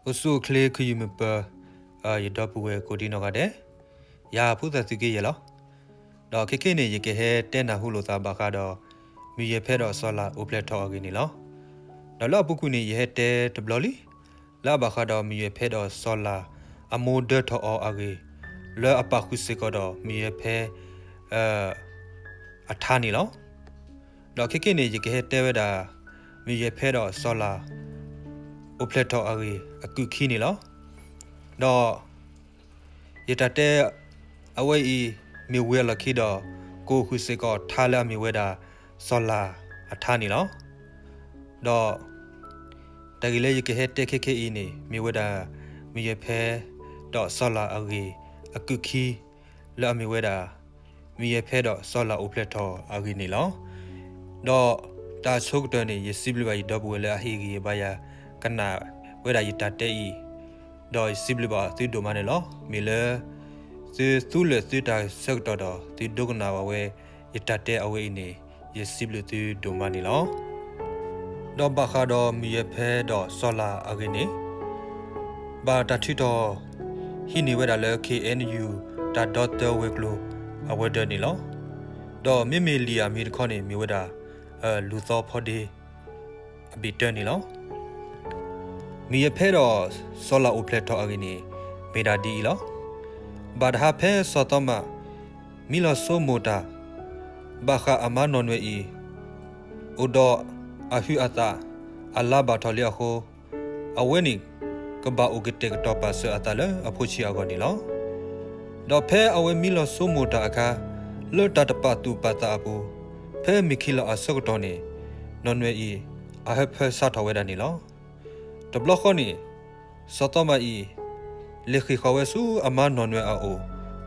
အိၣ်ဆူၣ်အိၣ်ချ့ ခုယုၢ်မုၢ်ပၢၤ ယဒီပုၢ်ဝဲၢ်ကိးဒံနီၢ်ဂၤဒဲး, ယၤဖိသၣ်သုးက့ယဲၢ်လီၤ. ဒီးခဲကနံၣ်အံၤန့ၣ် ယကဟဲတဲနၢ်ဟူလိာ်သးဘၣ်ဃးဒီး မုၢ်ယဲၢ်ဖဲဒီးစီၤလၤအိၣ်ဖျဲၣ်ထီၣ်အဂ့ၢ်န့ၣ်လီၤ. ဒီးလၢအပူၤကွံာ်န့ၣ် ယဟဲတဲတဘျီလံ လၢအဘၣ်ဃးဒီးမုၢ်ယဲၢ်ဖဲဒီးစီၤလၤအမိၢ်ဒၢထီၣ်အီၤအဂ့ၢ်, လၢအပာ်ဃုာ်စ့ၢ်ကီးဒီးမုၢ်ယဲၢ်ဖဲ အထါန့ၣ်လီၤ. ဒီးခဲကနံၣ်အံၤန့ၣ် ယကဟဲတဲဝဲဒၣ် မုၢ်ယဲၢ်ဖဲဒီးစီၤလၤ အိၣ်ဖျဲၣ်ထီၣ်အဂ့ၢ်အကုၢ်ခံန့ၣ်လီၤ. ဒီး ယတၢ်တဲအဝဲအံၤ မ့ၢ်ဝံၤအလီၢ်ခံဒီး ကအိၣ်ဃုာ်စ့ၢ်ကီးထါလၢအမ့ၢ်ဝဲဒၣ် စီၤလၤအထါန့ၣ်လီၤ. ဒီး တၢ်ဂ့ၢ်လၢယကဟဲတဲခဲခဲအံၤန့ၣ် မ့ၢ်ဝဲဒၣ် မုၢ်ယဲၢ်ဖဲဒီးစီၤလၤအဂ့ၢ်အကုၢ်ခံ လၢအမ့ၢ်ဝဲဒၣ် မုၢ်ယဲၢ်ဖဲဒီးစီၤလၤအိၣ်ဖျဲၣ်ထီၣ်အဂ့ၢ်န့ၣ်လီၤ. ဒီးတၢ်ဆိကတၢၢ်န့ၣ် ယစံးဘျုးဘၣ်ယဒီပုၢ်ဝဲၢ်လၢအဟ့ၣ်ဂံၢ်ဟ့ၣ်ဘါယၤ ကနၣ်ဝဲဒၣ်ယတၢ်တဲအံၤ, ဒီးယစံးဘျုးဘၣ်သုဒိၣ်မးန့ၣ်လီၤ. မ့ၢ်လၢ သုသူလၢာ်သုတၢ်ဆၢကတီၢ်ဒီး သုဒိကနၣ်ဘၣ်ဝဲ ယတၢ်တဲအဝဲအံၤန့ၣ် ယစံးဘျုးသုဒိၣ်မးန့ၣ်လီၤ. ဒီးဘၣ်ဃးဒီးမုၢ်ယဲၢ်ဖဲဒီးစီၤလၤအဂ့ၢ်န့ၣ် ဘၣ်တၢ်ထုးထီၣ် ဟံးန့ၢ်ဝဲဒၣ်လၢ ခ့ၣ်အဲၣ်ယူၣ် တၢ်ဒီသဒၢဝဲၤကျိၤအဝဲၤဒၢးန့ၣ်လီၤ. ဒီးမ့မ့ၢ်လံာ်အမံၤတခီန့ၣ် မ့ၢ်ဝဲဒၣ် လူၤသီဖီဒ့ အဘ့ၣ်တၢန့ၣ်လီၤ. မုၢ်ယဲၢ်ဖဲဒီးစီၤလၤအိၣ်ဖျဲၣ်ထီၣ်အဂ့ၢ်န့ၣ် မ့ၢ်ဒၣ်ဒ်အံၤလီၤ. ဘၣ်တဟါဖဲစီၤသီမး မံလီၤဆိမိၣ်တၢ် ဘၣ်ဃးအမါနီၢ်နွဲၣ်အံၤ အိၣ်ဒီးအဟုးအသး အလါဘၣ်ထီၣ်လံအဃိ, အဝဲန့ၣ် ကဘၣ်အိၣ်ကတဲာ်ကတီၤပာ်စၢၤအသးလၢအဖိဆံးအဂီၢ်န့ၣ်လီၤ. ဒီးဖဲအဝဲမံလီၤဆိမိၣ်တၢ်အခါ, လၢတၢ်တပာ်သူၣ်ပာ်သးအပူၤ, ဖဲမုၢ်ခံလီၤအဆၢကတီၢ်န့ၣ်, နီၢ်နွဲၣ်အံၤ အဟၢဖၢဆါထီၣ်ဝဲဒၣ်န့ၣ်လီၤ. တဘျီဃီန့ၣ်, စီၤသီမးအံၤ လဲၤဃ့ၢ်ဃီၤဝဲဆူအမါနီၢ်နွဲၣ်အအိၣ်,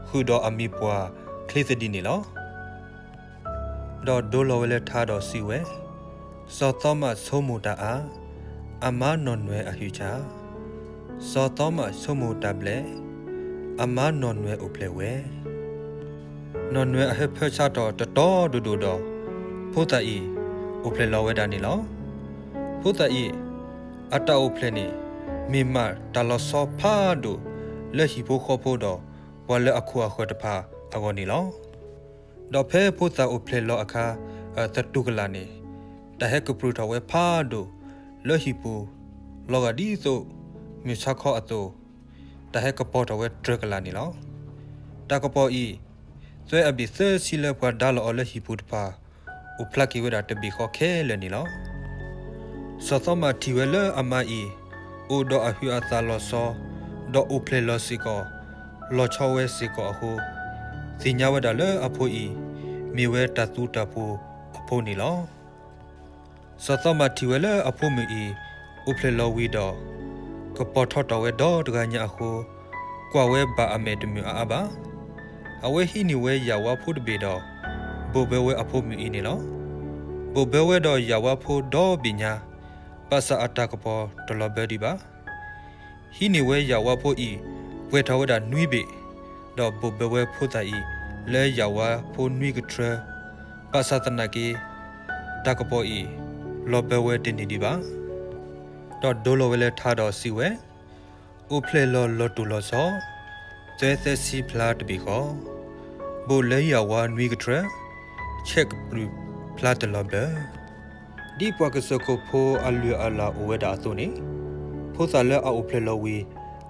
ဃုာ်ဒီးအမံၤပှၢ်ချ့သဒံးန့ၣ်လီၤ. ဒီးဒိလီၤဝဲလၢထါဒီးစံးဝဲ, စီၤသီမးဆိမိၣ်တၢ်အါ, အမါနီၢ်နွဲၣ်အဟုးဆါ, စီၤသီမးဆိမိၣ်တၢ်ဘျဲၣ်, အမါနီၢ်နွဲၣ်အိၣ်ဖျဲၣ်ဝဲ. နီၢ်နွဲၣ်အဟၢဖၢဆါထီၣ်တတီၤဒိၣ်ဒိၣ်ဒီး, ဖိသၣ်အံၤ အိၣ်ဖျဲၣ်လီၤဝဲဒၣ်န့ၣ်လီၤ. ဖိသၣ်အံၤ အတၢ်အိၣ်ဖျဲၣ်န့ၣ် မ့ၢ်မးတၢ်လီၤဆီဖးဒိၣ်လၢဟံၣ်ဖိဃီဖိဒီး ပှၤလၢအခိၣ်အဃၢၤတဖၣ်အဂီၢ်န့ၣ်လီၤ. ဒီးဖဲဖိသၣ်အိၣ်ဖျဲၣ်လီၤအခါ သတူၢ်ကလာ်န့ၣ်, တၢ်ဟဲကပြုၢ်ထီၣ်ဝဲဖးဒိၣ်လၢဟံၣ်ပူၤ, လီၤဂာ်ဒ်သိးမုၢ်ဆါခီအသိး, တၢ်ဟဲကပီၤထီၣ်ဝဲတြဲၤကလာ်န့ၣ်လီၤ. တၢ်ကပီၤအံၤ သွဲအဘ့ၣ်သၢဆံလၢပှၤဒါလီၤအီၤလၢဟံၣ်ပူၤတဖၣ် အိၣ်ဖျါက့ၤဝဲဒၣ်တဘ့ၣ်ဃီခဲလၢာ်န့ၣ်လီၤ. စီၤသီမးထံၣ်ဝဲလၢအမါအံၤ အိၣ်ဒီးအဟုးအသးလီၤဆီ, ဒီးအိၣ်ဖျဲၣ်လီၤစ့ၢ်ကီး, လီၤဆီဝဲစ့ၢ်ကီးအဃိ, သ့ၣ်ညါဝဲဒၣ်လၢအဖိအံၤ မ့ၢ်ဝဲတၢ်သူတၢ်ပှိၤအဖိန့ၣ်လီၤ. စီၤသီမးထံၣ်ဝဲလၢအဖိမုၣ်အံၤ အိၣ်ဖျဲၣ်လီၤဝံၤဒီး ကပီၤထီၣ်တီၢ်ဝဲဒီတဂၤညါအဃိ, ကွၢ်ဝဲဘၣ်အမဲာ်တမုာ်အါအါဘၣ်. အဝဲဟံးန့ၢ်ဝဲယၣ်ဝါဖိတဘ့ၣ်ဒီး ဘိးဘၢဝဲအဖိမုၣ်အံၤန့ၣ်လီၤ. ဘိးဘၢဝဲဒီးယၣ်ဝါဖိဒီဘ့ၣ်ညါ, ဘၣ်ဆၣ်အတၢ်ကပီၤတလီၤဘၢဒံးဘၣ်. ဟံးန့ၢ်ဝဲယၣ်ဝါဖိအံၤ ပှဲၤထီၣ်ဝဲဒၣ်နွံဘ့ၣ်, ဒီးဘိးဘၢဝဲဖိသၣ်အံၤ လၢယၣ်ဝါဖိနွံကထြၢ, ဘၣ်ဆၣ်သနာ်က့ တၢ်ကပီၤအံၤ လီၤဘၢဝဲတန့ၢ်ဒံးဘၣ်. ဒီးဒိလီၤဝဲလၢထါဒီးစံးဝဲ, အိၣ်ဖျဲၣ်လီၤလီၤတူာ်လီၤဆီ, သွဲသၢဆံဖျါတဘ့ၣ်ဃီ, ဘိးလၢယၣ်ဝါနွံကထြၢ, ဆဲးကပြုၢ်ဖျါတလီၤဘၢ. ဒ်ပှၤကစၢၢ်ခိၣ်ဖိအလုၢ်အလၢ်အိၣ်ဝဲဒၣ်အသိးန့ၣ်, ဖိသၣ်လၢအအိၣ်ဖျဲၣ်လီၤဝံၤ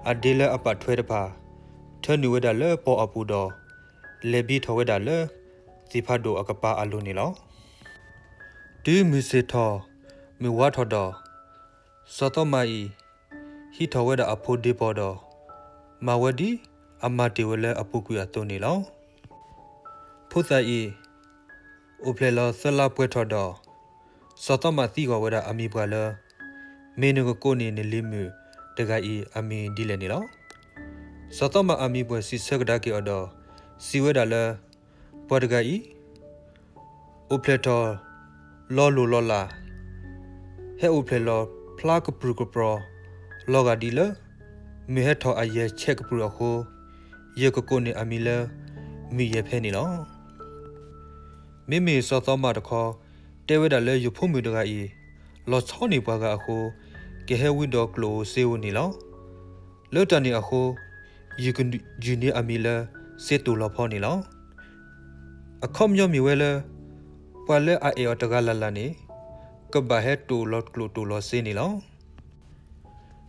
အဒ့လၢအပာ်ထွဲတဖၣ် ထၢနုာ်ဝဲဒၣ်လၢပီၣ်အပူၤဒီး လဲၤဘံထီၣ်ဝဲဒၣ်လၢသ့ၣ်ဖးဒိၣ်အကပၤအလိၤန့ၣ်လီၤ. တုၤမုၢ်ဆ့ၣ်ထီၣ်မုၢ်ဝါထီၣ်ဒီး, စီၤသီမးအံၤ ဟံးထီၣ်ဝဲဒၣ်အဖိဒ့ပီၤဒီး မၤဝဲဒ်အမၤတ့ၢ်ဝဲလၢအပူၤကွံာ်အသိးန့ၣ်လီၤ. ဖိသၣ်အံၤ အိၣ်ဖျဲၣ်လီၤသၢလါပှဲၤထီၣ်ဒီး, စီၤသီမးသံကွၢ်ဝဲဒၣ်အမံၤပှၢ်လၢ မ့ၢ်နကကိးန့ၢ်နလံၤမုၣ်တဂၤအံၤအမံၤဒ်လဲၣ်န့ၣ်လီၤ. စီၤသီမးအမံၤပှၢ်စံးဆၢကဒါက့ၤအီၤဒီး စံးဝဲဒၣ်လၢ ပှၤတဂၤအံၤ အိၣ်ဖျဲၣ်ထီၣ်လီၤလိၢ်လီၤလး, ဟဲအိၣ်ဖျဲၣ်လီၤဖျါကပြုၢ်ကပြီၤ လီၤဂာ်ဒ်လၢ မုၢ်ဟဲထီၣ်အယဲၢ်ဆဲးကပြုၢ်အဃိ, ယကကိးန့ၢ်အမံၤလၢ မုၢ်ယဲၢ်ဖဲန့ၣ်လီၤ. မ့မ့ၢ်စီၤသီမးတခီ တဲဝဲဒၣ်လၢယဖိမုၣ်တဂၤအံၤ လီၤဆီန့ၢ်ပှၤဂၤအဃိ, ကဟဲဝံဒီးကျိၣ်ဧိၤစ့ဧိၤန့ၣ်လီၤ. လၢတၢ်န့ၣ်အဃိ, ယုၢ်ကယုၢ်န့ၢ်အမံၤလၢ စ့တိၢ်လီၤဖီန့ၣ်လီၤ. အခီပညီမ့ၢ်ဝဲလၢ ပှၤလၢအအဲၣ်အီၤတဂၤလၢ်လၢ်န့ၣ် ကဘၣ်ဟဲတိၢ်လီၤကျိၣ်တိၢ်လီၤစ့န့ၣ်လီၤ.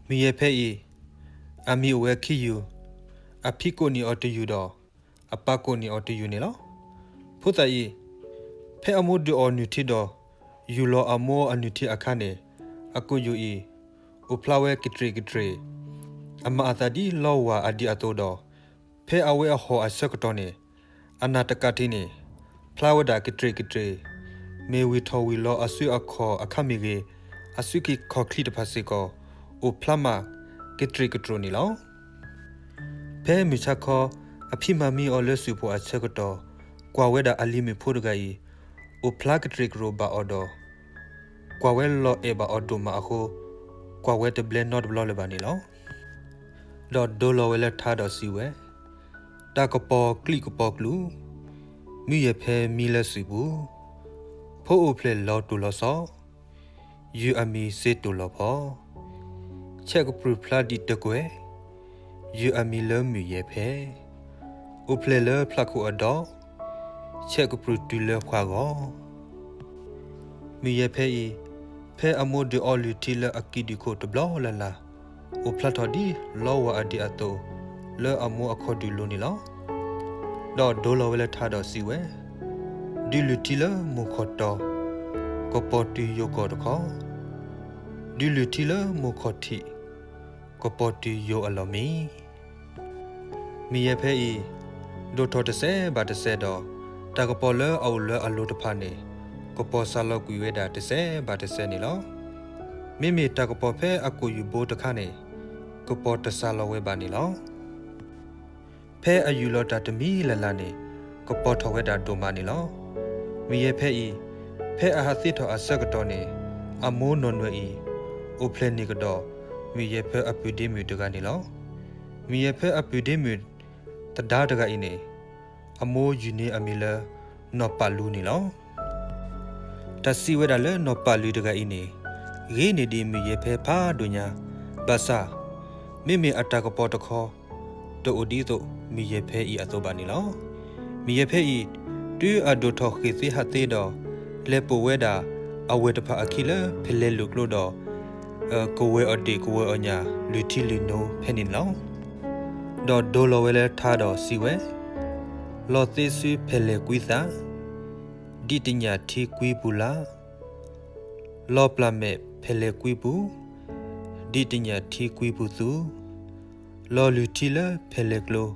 မုၢ်ယဲၢ်ဖဲအံၤ အမံၤအိၣ်ဝဲခံယုၢ်, အဖံကိးန့ၢ်အီၤတယုၢ်ဒီး အပၢ်ကိးန့ၢ်အီၤတယုၢ်န့ၣ်လီၤ. ဖိသၣ်အံၤ ဖဲအမိၢ်ဒုးအီၣ်နုၢ်ထံဒီး ယူၢ်လီၤအမိၢ်အနုၢ်ထံအခါန့ၣ် အကိာ်ယူၢ်အံၤ အိၣ်ဖျါဝဲကတြ့ၣ်ကတြ့ၣ်, အမၤအသးဒ်လီဝၢ်အဒံးအသိးဒီး ဖဲအဝဲအဟီၣ်အဆၢကတီၢ်န့ၣ် အနၢ်တကးထံးန့ၣ် ဖျါဝဲဒၣ်ကတြ့ၣ်ကတြ့ၣ်, မ့ၢ်ဝံၤထီၣ်ဝံၤလီၤအစုအခီၣ်အခါမ့ၢ်ဂ့ၤ, အစုခံခီၣ်ချံတဖၣ်စ့ၢ်ကီး အိၣ်ဖျါမးကတြ့ၣ်ကတြိၣ်န့ၣ်လီၤ. ဖဲမုၢ်ဆါခီ အဖံမၤမံအီၤလၢစုပူၤအဆၢကတီၢ် ကွၢ်ဝဲဒၣ်အလံၤမုၣ်ဖိတဂၤအံၤ အိၣ်ဖျါကတြ့ၣ်ကတြိၣ်ဘၣ်အီၤဒီး ကွၢ်ဝဲလီၤအဲၣ်ဘၣ်အီၤဒိၣ်မးအဃိ ကွၢ်ဝဲတဘျဲနီတဘျီလၢၤဘၣ်န့ၣ်လီၤ. ဒီးဒိလီၤဝဲလၢထါဒီးစံးဝဲ, တၢ်ကပီၤကျံးကပီၤကျူၣ်, မုၢ်ယဲၢ်ဖဲမံလၢစုပူၤ, ဖိအိၣ်ဖျဲၣ်လီၤတိၢ်လီၤဆီ, ယုၢ်အမံၤစ့တိၢ်လီၤဖီ, ဆဲးကပြုၢ်ဖျါဒံးတကွဲၢ်, ယုၢ်အမံၤလၢမုၢ်ယဲၢ်ဖဲ, အိၣ်ဖျဲၣ်လၢဖျးခိၣ်အဒီး, ဆဲးကပြုၢ်တုၤလၢပှၤဂီၢ် မုၢ်ယဲၢ်ဖဲအံၤ, ဖဲအမိၢ်ဒုးအီလုၢ်ထံလၢအကံၣ်ဒုၣ်ခိၣ်တဘျီလၢ်လၢ်, အိၣ်ဖျါထီၣ်ဒ်လီဝၢ်အဒံးအသိး လၢအမိၢ်အခီၣ်ဒုးလိၤန့ၣ်လီၤ. ဒီးဒိလီၤဝဲလၢထါဒီးစံးဝဲ, ဒုးလုၢ်ထံလၢမိၢ်ခီၣ်တီၤ, ကပီၤတုၤယိၤကီၢ်တခီ, ဒုးလုၢ်ထံလၢမိၢ်ခီၣ်ထံး, ကပီၤတုၤယိၤအလီၢ်မံ မုၢ်ယဲၢ်ဖဲအံၤ, ဒိၣ်ထီၣ်တစဲးဘၣ်တစဲးဒီး, တၢ်ကပီၤလၢအအိၣ်လၢအလိၤတဖၣ်န့ၣ်, ကပီၤစှၤလီၤကွံာ်ဝဲဒၣ်တစဲးဘၣ်တစဲးန့ၣ်လီၤ. မ့မ့ၢ်တၢ်ကပီၤဖဲအကိာ်ယူၢ်ဘိတခါန့ၣ်, ကပီၤတစှၤလီၤဝဲဘၣ်န့ၣ်လီၤ. ဖဲအယူၢ်လီၤတၢ်တမံၤလၢ်လၢ်န့ၣ်, ကပီၤထီၣ်ဝဲဒၣ်ဒိၣ်မးန့ၣ်လီၤ. မုၢ်ယဲၢ်ဖဲအံၤ, ဖဲအဟးသ့ထီၣ်အဆၢကတီၢ်န့ၣ်, အမိၢ်နီၢ်နွဲၣ်အံၤ, အိၣ်ဖျဲၣ်န့ၢ်ကဒီး မုၢ်ယဲၢ်ဖဲအပုၢ်ဒ့မုၣ်တဂၤန့ၣ်လီၤ. မုၢ်ယဲၢ်ဖဲအပုၢ်ဒ့မုၣ် သဒါတဂၤအံၤန့ၣ်, အမိၢ်ယူၢ်န့ၢ်အမံၤလၢ နီၢ်ပာ်လူၤန့ၣ်လီၤ. တၢ်စံးဝဲဒၣ်လၢနီၢ်ပာ်လူၤတဂၤအံၤန့ၣ်, ဂ့ၤန့ၢ်ဒံးမုၢ်ယဲၢ်ဖဲဖးဒိၣ်ညါ, ဘၣ်ဆၣ်, မ့မ့ၢ်အတၢ်ကပီၤတခီ, တအိၣ်ဒ်သိးမုၢ်ယဲၢ်ဖဲအံၤအသိးဘၣ်န့ၣ်လီၤ. မုၢ်ယဲၢ်ဖဲအံၤ, တုၤအဒိၣ်ထီၣ်ဃ့ၢ်သ့ဟးသ့ဒီး, လဲၤပိာ်ဝဲဒၣ်အဝဲၢ်တဖၣ်အခံလၢဖဲလဲၤလိာ်ကျိဒီး, ကဝဲၤအီၤဒ့ၣ်ကဝဲၤအီၤညၣ် လုၢ်ထံလုၢ်နိဖဲန့ၣ်လီၤ. ဒီးဒိလီၤဝဲလၢထါဒီးစံးဝဲ, လီၤသ့စုဖဲလဲၤကွံသး, ဒံးတညၣ်ထံကွံပူၤလါ, လီၤပျၢ်မဲာ်ဖဲလဲၤကွံပူၤ, ဒံးတညၣ်ထံကွံပူၤသူ, လီၤလုၢ်ထံလၢဖဲလဲၤကျိ,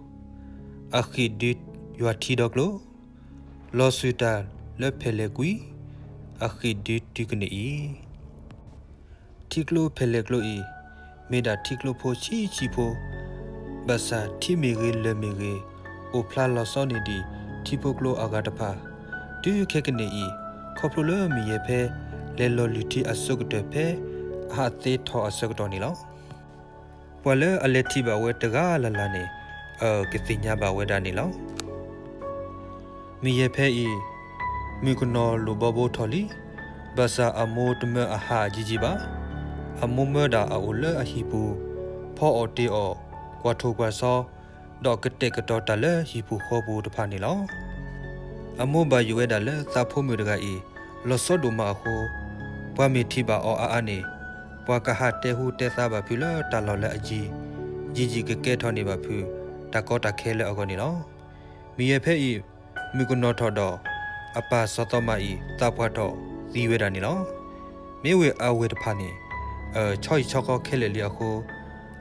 အဃံးဒုးယွၤထံဒီကျိ, လီၤစူၤတၢ်လၢဖဲလဲၤကွံ, အဃံးဒုးတုၤကန့ၣ်အံၤ ထံကျိဖဲလဲၤကျိအံၤ, မ့ၢ်ဒၣ်ထံကျိဖိဆံးဆံးဖိ, ဘၣ်ဆၣ်ထံမ့ၢ်ဂ့ၤလၢၢ်မ့ၢ်ဂ့ၤ, အိၣ်ဖျါလီၤဆီန့ၢ်ဒံးထံဖိကျိအဂၤတဖၣ်, တုၤခဲကနံၣ်အံၤ, ခီဖျိလၢမုၢ်ယဲၢ်ဖဲ လဲၤလီၤလုၢ်ထံအဆိကတၢၢ်ဖဲ အဟးသ့ထီၣ်အဆၢကတီၢ်န့ၣ်လီၤ. ပှၤလၢအလဲၤထံၣ်ဘၣ်ဝဲတဂၤလၢ်လၢ်န့ၣ်, အကသ့ၣ်ညါဘၣ်ဝဲဒၣ်န့ၣ်လီၤ. မုၢ်ယဲၢ်ဖဲအံၤ, မုၣ်ကနီၤလိၣ်ဘီဘိထီၣ်လံ, ဘၣ်ဆၣ်အမိၢ်တမၢအဟးယံာ်ယံာ်ဘၣ်. အမိၢ်မၢဒၣ်အအိၣ်လၢအဟံၣ်ပူၤ, ဖီအီၣ်တ့ၢ်အီၣ်, ကွၢ်ထိၣ်ကွၢ်ဆီ, ဒီးကတဲာ်ကတီၤတၢ်လၢဟံၣ်ပူၤဃီပူၤတဖၣ်န့ၣ်လီၤ. အမိၢ်ဘၣ်ယိၣ်ဝဲဒၣ်လၢသးဖိမုၣ်တဂၤအံၤ, လီၤဆီဒိၣ်မးအဃိ, ပှၤမ့ၢ်ထံၣ်ဘၣ်အီၤအါအါန့ၣ်, ပှၤကဟးတဲဟူတဲသါဘၣ်ဖုးလၢတၢ်လီၢ်လၢအယံၤ, ယံာ်ယံာ်ကကဲထီၣ်န့ၢ်ဘၣ်ဖုး တၢ်ကီတၢ်ခဲလၢအဂီၢ်န့ၣ်လီၤ. မုၢ်ယဲၢ်ဖဲအံၤ, မုၣ်ကနီၤထီၣ်ဒီး, အပၢ်စီၤသီမးအံၤသးပှၢ်ထီၣ်သံဝဲဒၣ်န့ၣ်လီၤ. မ့ၢ်ဝဲအဝဲၢ်တဖၣ်န့ၣ်, ဆီဟံၣ်ဆီဃီခဲလၢာ်လံအဃိ,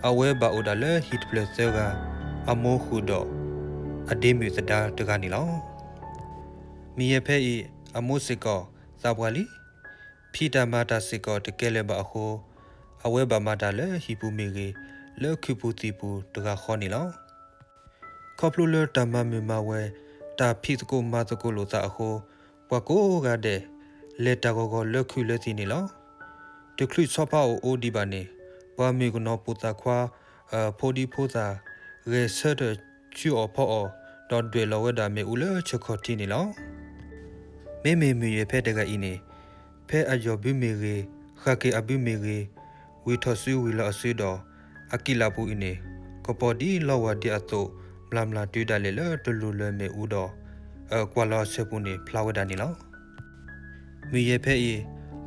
အဝဲဘၣ်အိၣ်ဒၣ်လၢဟံၣ်တဖျၢၣ်သၢဂၤ, အမိၢ်ဃုာ်ဒီး, အဒ့မုၣ်သဒါတဂၤန့ၣ်လီၤ. မုၢ်ယဲၢ်ဖဲအံၤ, အမိၢ်စ့ၢ်ကီးသးပှၢ်လံ. ဖံးတၢ်မၤတၢ်စ့ၢ်ကီးတကဲလၢၤဘၣ်အဃိ, အဝဲဘၣ်မၤတၢ်လၢဟံၣ်ပူၤမ့ၢ်ဂ့ၤ, လၢခုၣ်ပူၤသံၣ်ပူၤတဂၤဃီန့ၣ်လီၤ. ခီဖျိလၢတၢ်မၤမုာ်မၤဝဲ, တၢ်ဖံးသကိးမၤသကိးလိာ်သးအဃိ, ပှၤကိးဂၤဒဲး, လဲၤတၢ်ဂီၤဂီၤလၢခုၣ်လၢသံၣ်န့ၣ်လီၤ. တချုးဆီဖါအိၣ်အိၣ်ဒံးဘၣ်န့ၣ်, ပှၤမုၣ်ကနီၤပိာ်သၣ်ခွါ, ဖိဒံဖိသၣ်, ဂဲၤဆၢထၢၣ်ဆူအီၣ်ဖီအီၣ်, ဒီးဒွဲၣ်လီၤဝဲဒၣ်မ့ၣ်အူလၢဆၢခီၣ်ထံးန့ၣ်လီၤ. မ့မ့ၢ်မုၢ်ယဲၢ်ဖဲတဂၤအံၤန့ၣ်, ဖဲအယီၢ်ဘုမ့ၢ်ဂ့ၤ, ဃၣ်က့ၤအဘုမ့ၢ်ဂ့ၤ, ဝံၤထီၣ်စုဝံၤလီၤအစုဒီး, အကံၣ်လးပူၤအံၤန့ၣ်, ကပီၤဒ်လီဝါဒ့အသိး မျၢ်မျၢ်တုၤဒၣ်လဲာ်လၢတလူၤလၢၤမ့ၣ်အူဒီး ကွၢ်လီၤအဆၢပူၤန့ၣ် ဖျါဝဲဒၣ်န့ၣ်လီၤ. မုၢ်ယဲၢ်ဖဲအံၤ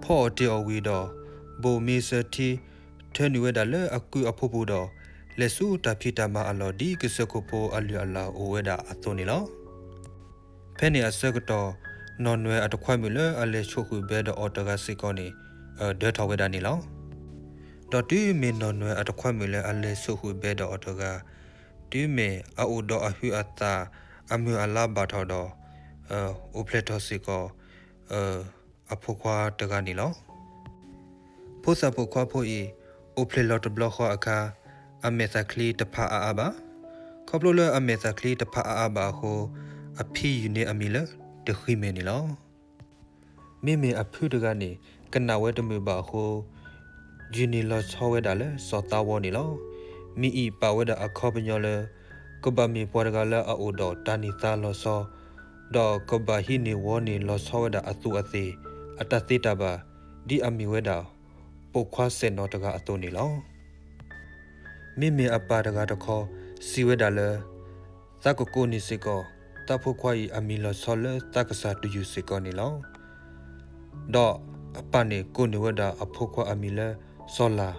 ဖီအီၣ်တ့ၢ်အီၣ်ဝံၤဒီး ဘိၣ်မ့ၢ်စၢၤထံ ထၢနုာ်ဝဲဒၣ်လၢအကုၢ်အဖီပူၤဒီး လဲၤဆူတၢ်ဖံးတၢ်မၤအလီၢ် ဒ်ကစၢၢ်ခိၣ်ဖိအလုၢ်အလၢ်အိၣ်ဝဲဒၣ်အသိးန့ၣ်လီၤ. ဖဲန့ၣ်အဆၢကတီၢ် နီၢ်နွဲၣ်အတခွါမုၣ်လၢအလဲၤဆိၣ်ဃုာ်ဘဲဒီးအီၤတဂၤစ့ၢ်ကီးန့ၣ် ဒၢထီၣ်ဝဲဒၣ်န့ၣ်လီၤ. ဒီးတုၤမ့ၢ်နီၢ်နွဲၣ်အတခွါမုၣ်လၢအလဲၤဆိၣ်ဃုာ်ဘဲဒီးအီၤတဂၤ တုၤမ့ၢ်အအိၣ်ဒီးအဟုးအသး အမုၢ်အလါဘၣ်ထီၣ်ဒီး အိၣ်ဖျဲၣ်ထီၣ်စ့ၢ်ကီး အဖိခွါတဂၤန့ၣ်လီၤ. ဖိသၣ်ပိာ်ခွါဖိအံၤ အိၣ်ဖျဲၣ်လီၤတဘျီဃီအခါ အမဲာ်သၣ်ချံတဖးအါအါဘၣ်. ခီဖျိလၢအမဲာ်သၣ်ချံတဖးအါအါဘၣ်အဃိ အဖံယုၢ်န့ၢ်အမံၤလၢတဃံမဲာ်န့ၣ်လီၤ. မ့မ့ၢ်အဖုတဂၤန့ၣ် ကနၣ်ဝဲတမုာ်ဘၣ်အဃိ ယုၢ်န့ၢ်လီၤဆီဝဲဒၣ်လၢစီၤသးဝီန့ၣ်လီၤ. မ့ၢ်အံၤပာ်ဝဲဒၣ်အခီပညီလၢ ကဘၣ်မ့ၢ်ပှၤတဂၤလၢအအိၣ်ဒီးတၢ်န့ၢ်သါလီၤဆီ ဒီးကဘၣ်ဟံးန့ၢ်ဝီန့ၢ်လီၤဆီဝဲဒၣ်အသူးအသ့ၣ် အတၢ်သ့တၢ်ဘၣ် ဒ်အမ့ၢ်ဝဲဒၣ် ပိာ်ခွါစဲၣ်နီၤတဂၤအသိးန့ၣ်လီၤ. မ့မ့ၢ်အပၢ်တဂၤတခီ စံးဝဲဒၣ်လၢ သးကကိးန့ၢ်စ့ၢ်ကီး သးဖိခွါအံၤအမံၤလီၤဆီလၢသးကစၢ်တယုၢ်စ့ၢ်ကီးန့ၣ်လီၤ. ဒီးအပၢ်န့ၣ်ကိးန့ၢ်ဝဲဒၣ်အဖိခွါအမံၤလၢစီၤလၤ,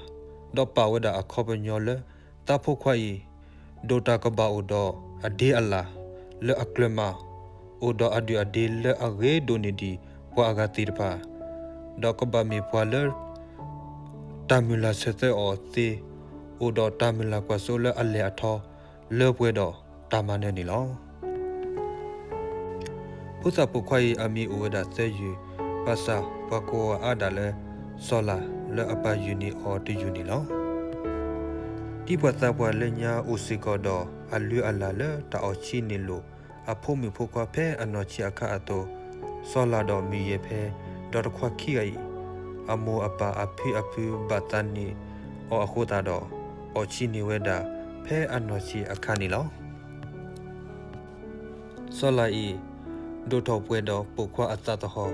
ဒီးပာ်ဝဲဒၣ်အခီပညီလၢ သးဖိခွါအံၤ ဒိၣ်တၢ်ကဘၣ်အိၣ်ဒီးအဒ့အလၣ်လၢအကျၢၤမး, အိၣ်ဒီးအဒုၣ်အဒ့လၢအဂ့ၤဒိၣ်န့ၢ်ဒံးပှၤအဂၤသ့ၣ်တဖၣ်, ဒီးကဘၣ်မ့ၢ်ပှၤလၢ တၢ်မုၢ်လၢ်ဆၢသၢအီၤသ့, အိၣ်ဒီးတၢ်မုၢ်လၢ်ကွၢ်စိလၢအလဲၢ်အထီ လၢပှဲၤဒီးတၢ်မၤနၢၤန့ၣ်လီၤ. ဖိသၣ်ပိာ်ခွါအံၤအမံၤအိၣ်ဝဲဒၣ်သၢယုၢ်, ဘၣ်ဆၣ်ပှၤကိးအီၤအါဒၣ်လၢစီၤလၤ လၢအပၢ်ယုၢ်န့ၢ်အီၤတယုၢ်န့ၣ်လီၤ. ဒ်ပှၤသးပှၢ်လၢညါအိၣ်စ့ၢ်ကီးဒီးအလုၢ်အလၢ်လၢတၢ်အီၣ်ဆံးန့ၢ်လိာ် အဖိမုၣ်ဖိခွါဖဲအနီၢ်ဆံးအခါအသိး, စီၤလၤဒီးမုၢ်ယဲၢ်ဖဲ ဒီးတခွါခံဂၤအံၤ အမိၢ်အပၢ်အဖံအဖုဘၣ်သးန့ၢ်အီၤအဃိသတးဒီး အီၣ်ဆံးန့ၢ်ဝဲဒၣ်ဖဲအနီၢ်ဆံးအခါန့ၣ်လီၤ. စီၤလၤအံၤ ဒိၣ်ထီၣ်ပှဲၤဒီးပိာ်ခွါအသးသဟီၣ်,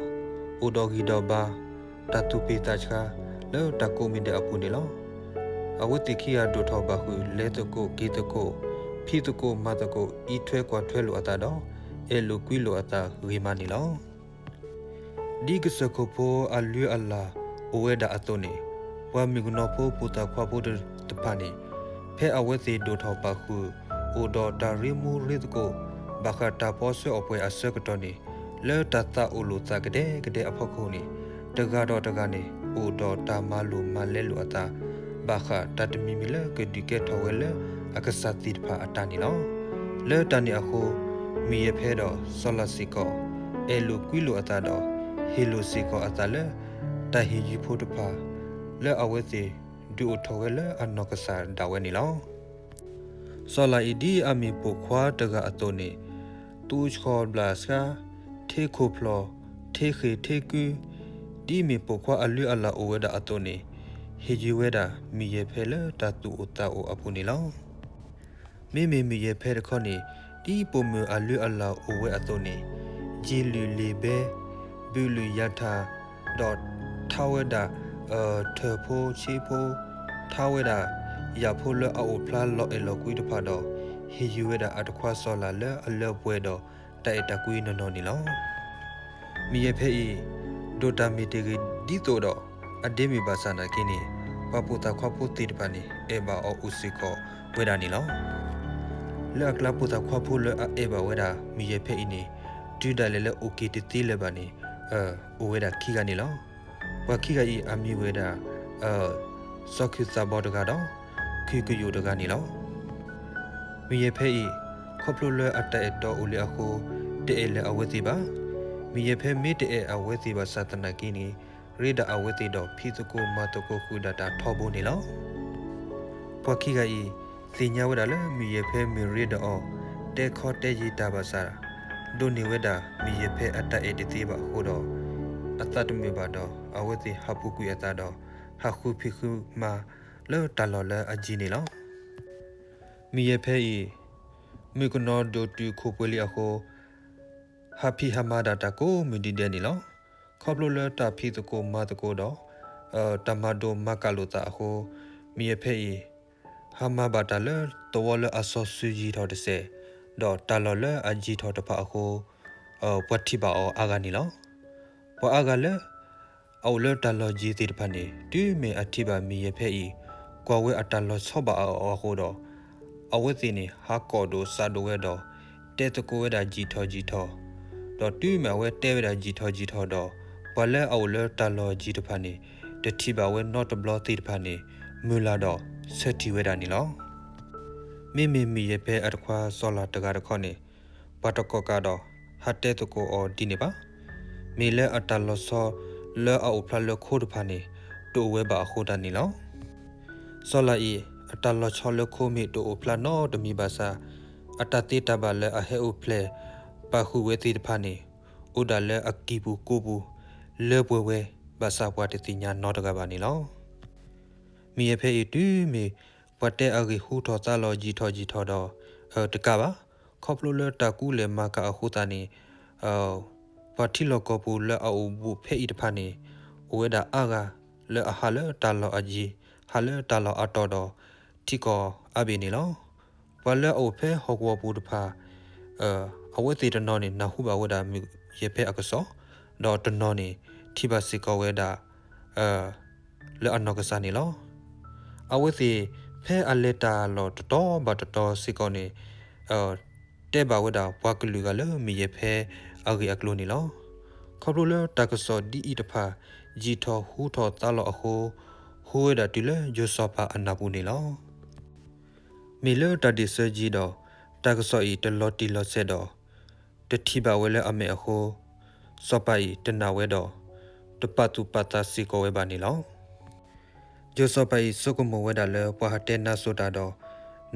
အိၣ်ဒီးဂံၢ်ဒီးဘါ, တၢ်သူၣ်ပ့ၢ်သးဆှါ လၢတၢ်ကိးမံၤဒဲးအပူၤန့ၣ်လီၤ. အဝဲသ့ၣ်ခံဂၤဒိၣ်ထီၣ်ဘၣ်ဃုာ် လဲၤသကိးက့ၤသကိး, ဖံးသကိးမၤသကိး, အံးထွဲကွၢ်ထွဲလိာ်အသးဒီး အဲၣ်လိာ်ကွံလိာ်အသးဂ့ၤမးန့ၣ်လီၤ. ဒ်ကစၢၢ်ခိၣ်ဖိအလုၢ်အလၢ်အိၣ်ဝဲဒၣ်အသိးန့ၣ်, ပှၤမုၣ်ကနီၤဖိပိာ်သၣ်ခွါဖိတဖၣ်န့ၣ် ဖဲအဝဲသ့ၣ်ဒိၣ်ထီၣ်ဘၣ်ဃုာ် အိၣ်ဒီးတၢ်ရ့မူရ့သကိး ဘၣ်ဃးတၢ်ပီဆၢအီၤပှဲၤအဆၢကတီၢ်န့ၣ်, လၢတၢ်သးအိၣ်လိာ်သးကဒဲကဒဲအဖီခိၣ်န့ၣ်, တဂၤဒီးတဂၤန့ၣ် အိၣ်ဒီးတၢ်မၤလိာ်မၤလဲလိာ်အသး ဘၣ်ဃးတၢ်တမံၤမံၤလၢကဒုးကဲထီၣ်ဝဲလၢအကစၢ်သ့ၣ်တဖၣ်အတၢ်န့ၣ်လီၤ. လၢတၢ်န့ၣ်အဃိ, မုၢ်ယဲၢ်ဖဲဒီးစီၤလၤစ့ၢ်ကီး အဲၣ်လိာ်ကွံလိာ်အသးဒီး ဟ့ၣ်လိာ်စ့ၢ်ကီးအသးလၢ တၢ်ဟ့ၣ်ယုၤဖိတဖၣ် လၢအဝဲသ့ၣ်ဒုးအိၣ်ထီၣ်ဝဲလၢအနီၢ်ကစၢ်ဒၣ်ဝဲန့ၣ်လီၤ. စီၤလၤအံၤဒ်အမ့ၢ်ပိာ်ခွါတဂၤအသိးန့ၣ်, သူဆှီဘျၣ်ဆှါ, ထ့ခိၣ်ဖျီၣ်, ထ့ဃ့ၢ်ထ့ကု, ဒ်မ့ၢ်ပိာ်ခွါအလုၢ်အလၢ်အိၣ်ဝဲဒၣ်အသိးန့ၣ်, ဟ့ၣ်ယုၤဝဲဒၣ်မုၢ်ယဲၢ်ဖဲလၢတၢ်သူၣ်အိၣ်သးအိၣ်အပူၤန့ၣ်လီၤ. မ့မ့ၢ်မုၢ်ယဲၢ်ဖဲတခီန့ၣ်, ဒ်ပိာ်မုၣ်အလုၢ်အလၢ်အိၣ်ဝဲအသိးန့ၣ်, ယံာ်လုၢ်လ့ၤဘဲ, ဘုးလုၢ်ယါထၣ်, ဒီးထါဝဲဒၣ် ထၢၣ်ဖိဆ့ဖိ, ထါဝဲဒၣ် ယၣ်ဖိလၢအအိၣ်ဖျါလီၤအဲၣ်လီၤကွံတဖၣ်ဒီး ဟ့ၣ်ယုၤဝဲဒၣ်အတခွါစီၤလၤလၢအလၢပှဲၤဒီးတၢ်အဲၣ်တၢ်ကွံနီၢ်နီၢ်န့ၣ်လီၤ. မုၢ်ယဲၢ်ဖဲအံၤ ဒိၣ်တၢ်မ့ၢ်တဂ့ၤဒ်သိးဒီး အဒ့မုၣ်ဘၣ်ဆၣ်နာ်က့န့ၣ်, ပှၤပိာ်သၣ်ခွါဖိသ့ၣ်တဖၣ်န့ၣ် အဲၣ်ဘၣ်အီၤအိၣ်စ့ၢ်ကီးဝဲဒၣ်န့ၣ်လီၤ. လၢအကျါပိာ်သၣ်ခွါဖိလၢအအဲၣ်ဘၣ်ဝဲဒၣ်မုၢ်ယဲၢ်ဖဲအံၤန့ၣ်, တုၤဒၣ်လဲာ်လၢအိၣ်က့ၤတသ့လၢၤဘၣ်န့ၣ်, အိၣ်ဝဲဒၣ်ခံဂၤန့ၣ်လီၤ. ပှၤခံဂၤအံၤအမံၤဝဲဒၣ် စီၤခုၣ်သးဘီတဂၤဒီး ခုၣ်ကယိာ်တဂၤန့ၣ်လီၤ. မုၢ်ယဲၢ်ဖဲအံၤ ခီဖျိလၢအတၢ်အဲၣ်တီအိၣ်လံအဃိ တအဲၣ်လၢၤအဝဲသ့ၣ်ဘၣ်. မုၢ်ယဲၢ်ဖဲမ့ၢ်တအဲၣ်အဝဲသ့ၣ်ဘၣ်ဆၣ်သနာ်က့န့ၣ်, ရ့ဒၣ်အဝဲသ့ၣ်ဒီးဖံးသကိးမၤသကိးဃုာ်ဒၣ်တၢ်ထီဘိန့ၣ်လီၤ. ပှၤခံဂၤအံၤ သ့ၣ်ညါဝဲဒၣ်လၢမုၢ်ယဲၢ်ဖဲမ့ၢ်ရ့ဒီးအီၤ တဲခီတဲယံာ်တၢ်ဘၣ်ဆၣ်, ဒိးန့ၢ်ဝဲဒၣ်မုၢ်ယဲၢ်ဖဲအတၢ်အဲၣ်တသ့ဘၣ်အဃိဒီး အသးတမုာ်ဘၣ်ဒီး အဝဲသ့ၣ်ဟးပူၤကွံာ်အသးဒီး ဟးဃုဖံးဃုမၤလၢတၢ်လီၢ်လၢအယံၤန့ၣ်လီၤ. မုၢ်ယဲၢ်ဖဲအံၤ မုၣ်ကနီၤဒိၣ်တုာ်ခိၣ်ပှဲၤလံအဃိ ဟးဖံးဟးမၤဒၣ်တၢ်ကိးမုၢ်ဒဲးဒဲးန့ၣ်လီၤ. ခီဖျိလၢတၢ်ဖံးသကိးမၤသကိးဒီး တၢ်မၤဒိၣ်မၤကးလိာ်သးအဃိ, မုၢ်ယဲၢ်ဖဲအံၤ ဟ ပှၤမၤဘၣ်တၢ်လၢသဝီလၢအစီဆှံယံာ်ထီၣ်တစဲး, ဒီးတၢ်လီၢ်လၢအယံာ်ထီၣ်တဖၣ်အဃိ, ပှၤထံၣ်ဘၣ်အီၤအါဂၤန့ၣ်လီၤ. ပှၤအါဂၤလၢ အအိၣ်လၢတၢ်လီၢ်ယံာ်သ့ၣ်တဖၣ်န့ၣ် တုၤမ့ၢ်အထံၣ်ဘၣ်မုၢ်ယဲၢ်ဖဲအံၤ ကွၢ်ဝဲအတၢ်လီၤဆီဘၣ်အီၤအဃိဒီး, အဝဲသ့ၣ်န့ၣ် ဟးကိာ်ဒိၣ်စးဒိၣ်ဝဲဒီး တဲသကိးဝဲဒၣ်ယံာ်ထီၣ်ယံာ်ထီၣ်, ဒီးတုၤမ့ၢ်အဝဲတဲဝဲဒၣ်ယံာ်ထီၣ်ယံာ်ထီၣ်ဒီး, ပှၤလၢအအိၣ်လၢတၢ်လီၢ်ယံာ်တဖၣ်န့ၣ် တထံၣ်ဘၣ်ဝဲနီတဘျီသ့ၣ်တဖၣ်န့ၣ် မုၢ်လၢ်ဒီးဆၢထံၣ်ဝဲဒၣ်န့ၣ်လီၤ. မ့မ့ၢ်မုၢ်ယဲၢ်ဖဲအတခွါစီၤလၤတဂၤတခီန့ၣ်, ပှၤတကီၢ်ကးဒီး ဟးတဲသကိးအီၤဒ်န့ၣ်ဘၣ်. မ့ၢ်လၢအတၢ်လီၤဆီလၢအအိၣ်ဖျါလၢခိတဖၣ်န့ၣ် တအိၣ်ဝဲဘၣ်အဃိသတးန့ၣ်လီၤ. စီၤလၤအံၤ အတၢ်လီၤဆီလၢခိမ့ၢ်တအိၣ်ဖျါနီတမံၤဘၣ်ဆၣ်, အတၢ်သ့တၢ်ဘၣ်လၢအဟဲအိၣ်ဖျဲၣ်ပာ်ဃုာ်ဝဲသ့ၣ်တဖၣ်န့ၣ် အိၣ်ဒၣ်လၢအကံၢ်ပူၤကိးပူၤ လၢပှဲၤဝဲဘၣ်ဆၣ်ပှၤတသ့ၣ်ညါနီတဂၤဘၣ်န့ၣ်လီၤ. မုၢ်ယဲၢ်ဖဲအံၤတုၤမ့ၢ် ပှၤတဲအဂ့ၢ်ဟူထီၣ်သါလီၤယံာ်ထီၣ်ယံာ်ထီၣ်ဒီး, တကးဘၣ်, ခီဖျိလၢတၢ်ကူလဲၢ်မၤကၤအဃိသတးန့ၣ်, ပှၤထံလီၢ်ကီၢ်ပူၤလၢအအိၣ်ဘူးဖဲအံၤတဖၣ်န့ၣ် အိၣ်ဝဲဒၣ်အါဂၤလၢအဟးလၢတၢ်လီၢ်အယံၤ, ဟးလၢတၢ်လီၢ်အါတီၤဒီး ထံကီၢ်အါဘ့ၣ်န့ၣ်လီၤ. ပှၤလၢအအိၣ်ဖဲဟီၣ်ကဝီၤပူၤတဖၣ် အဝဲသ့ၣ်တနီၤန့ၣ် နၢ်ဟူဘၣ်ဝဲဒၣ်မုၢ်ယဲၢ်ဖဲအကစီၣ်, ဒီးတနီၤန့ၣ် ထံၣ်ဘၣ်စ့ၢ်ကီးဝဲဒၣ် လၢအနီၢ်ကစၢ်န့ၣ်လီၤ. အဝဲသ့ၣ် ဖဲအလဲၤတၢ်လီၢ်တတီၤဘၣ်တတီၤစ့ၢ်ကီးန့ၣ် တဲဘၣ်ဝဲဒၣ်ပှၤကလုာ်ဂၤလၢမုၢ်ယဲၢ်ဖဲအဂ့ၢ်အကျိၤန့ၣ်လီၤ. ခီဖျိလၢတၢ်ကစီၣ်ဒ်အံၤတဖၣ် ယံာ်ထီၣ်ဟူထီၣ်သါလီၤအဃိ, ဟူဝဲဒၣ်တုၤလၢယိၤစီၤပၤအနၢ်ပူၤန့ၣ်လီၤ. မ့ၢ်လၢတၢ်ဒ့ၣ်စၢၤယံၤဒီး တၢ်ကစီၣ်အံၤတလီၤတံၢ်လီၤဆဲးဒီး တထံၣ်ဘၣ်ဝဲလၢအမဲာ်အဃိ, စီၤပၤအံၤတနာ်ဝဲဒီး တပာ်သူၣ်ပာ်သးစ့ၢ်ကီးဝဲဘၣ်န့ၣ်လီၤ. ယိၤစီၤပၤအံၤဆိကမိၣ်ဝဲဒၣ်လၢပှၤဟးတဲနါစိၤတၢ်ဒီး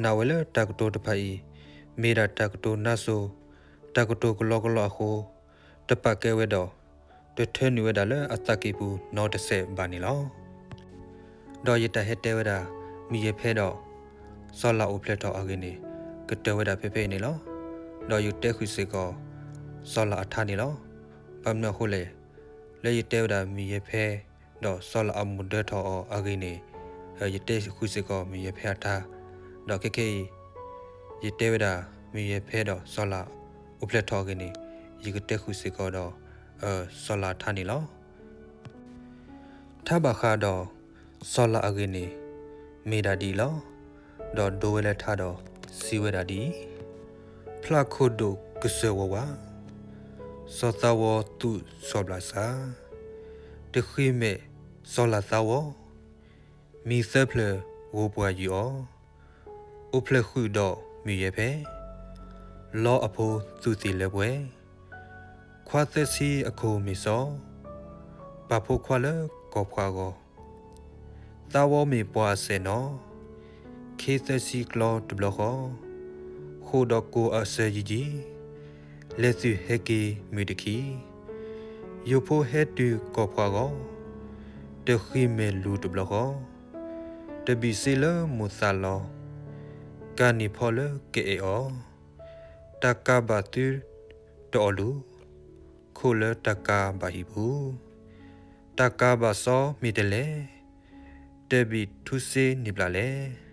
နာ်ဝဲလၢတၢ်ကတိၤတဖၣ်အံၤ မ့ၢ်ဒၣ်တၢ်ကတိၤနါစိၤ, တၢ်ကတိၤကလီကလီအဃိ, တပာ်ကဲဝဲဒီး တထၢနုာ်ဝဲဒၣ်လၢအသးကံၢ်ပူၤနီတစဲးဘၣ်န့ၣ်လီၤ. ဒီးယတၢ်ဟဲတဲဝဲဒၣ် မုၢ်ယဲၢ်ဖဲဒီး စီၤလၤအိၣ်ဖျဲၣ်ထီၣ်အဂ့ၢ်န့ၣ် ကတၢၢ်ဝဲဒၣ်ဖဲဖဲအံၤန့ၣ်လီၤ. ဒီးယကတဲဃုာ်စ့ၢ်ကီး စီၤလၤအထါန့ၣ်လီၤ. ဘၣ်မနုၤအဃိလဲၣ်, လၢယတဲဝဲဒၣ်မုၢ်ယဲၢ်ဖဲ ဒီးစီၤလၤအမိၢ်ဒၢထီၣ်အီၤအဂ့ၢ်န့ၣ်, ယတဲဃုာ်စ့ၢ်ကီးမုၢ်ယဲၢ်ဖဲအထါ, ဒီးခဲခဲအံၤ ယတဲဝဲဒၣ်မုၢ်ယဲၢ်ဖဲဒီးစီၤလၤအိၣ်ဖျဲၣ်ထီၣ်အဂ့ၢ်န့ၣ်, ယကတဲဃုာ်စ့ၢ်ကီးဒီး စီၤလၤအထါန့ၣ်လီၤ. ထါဘၣ်ဃးဒီး စီၤလၤအဂ့ၢ်န့ၣ် မ့ၢ်ဒၣ်ဒ်အံၤလီၤ. ဒီးဒိဝဲလၢထါဒီးစံးဝဲဒၣ်ဒ်အံၤ, ဖျးခိၣ်ဒိၣ်ကစၢၢ်ဝါဝါ, စီၤသးဝီသူၣ်စီၤဘျးစၢ်, တဃံးမဲာ်စီၤလၤသးဝီ, မံၤသၢဖျၢၣ်ဂိၢ်ပှၤယုၢ်အီၤ, အိၣ်ဖျဲၣ်ဃုာ်ဒီးမုၢ်ယဲၢ်ဖဲ, လီအဖိသူၣ်သ့ၣ်လၢပှဲၤ, ခွါသၢဆံအခိၣ်မ့ၢ်စီ, ပာ်ဖိခွါလၢကီၢ်ဖှးဂီၤ, သးဝီမ့ၢ်ပှၤအစဲၣ်နီၤ, ခ့သၢဆံကျီတဘျီဃီ, ဃိာ်ဒီးကိၢ်အစၢယံၤယံၤ, လဲၤသုးဟဲက့ၤမုၢ်တခံ, ယိၤဖိဟဲတုၤကီၢ်ဖှးဂီၤ, တဃံးမဲာ်လူၤတဘျီဃီ, တဘံၣ်စ့လၢမိၢ်သးလီၤ, ကၤနံၤဖီလၢကအဲၣ်အီၤ, တၢ်ကၤဘၣ်သုတအီၣ်လူၤ, ခိၣ်လၢတၢ်ကၤဘၣ်ဟံၣ်ပူၤ, တၢ်ကၤဘၣ်စီမ့ၢ်တလဲၤ, တဘံၣ်ထူစ့န့ၣ်ဘျးလဲၤ,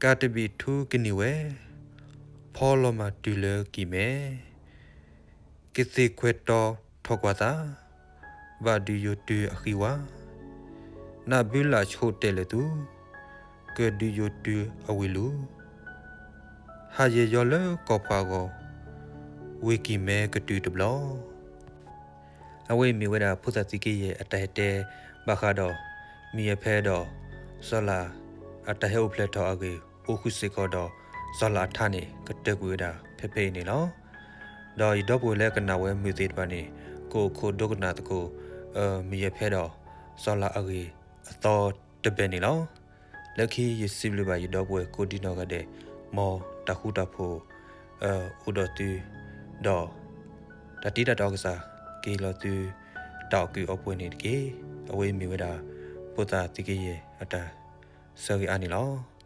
ကၤတဘံၣ်ထူကန့ၢ်ဝဲ, ဖီလီၤမၢ်တုၤလၢကံၢ်မဲ, ကသ့ၣ်ခွဲးတီၤထီၣ်ကွၢ်သး, ဘၣ်ဒုးယိၤတုၤအဃံဝါ, နးဘုလၣ်ဆိးတဲာ်လၢာ်သူ, ကဒုးယိၤတုၤအဝ့ၢ်လူၤ, ဟးယဲၢ်ယီၤလၢကီၢ်ဖှးဂီၤ, ဝ့ၢ်ကံၢ်မဲကတုၤတဘျီ. အဝဲအံၤမ့ၢ်ဝဲဒၣ်ဖိသၣ်သံက့ယဲၢ်အတၢ်ဟဲတဲဘၣ်ဃးဒီး မုၢ်ယဲၢ်ဖဲဒီး စီၤလၤအတၢ်ဟဲအိၣ်ဖျဲၣ်ထီၣ်အဂ့ၢ် အိၣ်ဃုာ်စ့ၢ်ကီးဒီး စီၤလၤအထါန့ၣ် ကတၢၢ်ကွံာ်ဝဲဒၣ်ဖဲဖဲအံၤန့ၣ်လီၤ. ဒီးယဒီပုၢ်ဝဲၢ်လၢကနၣ်ဝဲမုာ်သ့ၣ်တဖၣ်န့ၣ် ကအိၣ်ခိးဒိကနၣ်သကိး မုၢ်ယဲၢ်ဖဲဒီး စီၤလၤအဂ့ၢ်အသီတဘဲၣ်န့ၣ်လီၤ. လၢခံယစံးဘျုးဘၣ်ယဒီပုၢ်ဝဲၢ်ကိးဒံနီၢ်ဂၤဒဲး မ်တၢ်ဃူတၢ်ဖိး အိၣ်ဒီးသု ဒီး တၢ်တံတၢ်တီကစၢ် က့ၤလီၤသု တၢ်အီၣ်ကုၢ်အီပှဲၤန့ၣ်တက့ၢ်. အဝဲအံၤမ့ၢ်ဝဲဒၣ် ဖိသၣ်သံက့ယဲၢ်အတၢ်ဆၢဂ့ၤအါန့ၣ်လီၤ.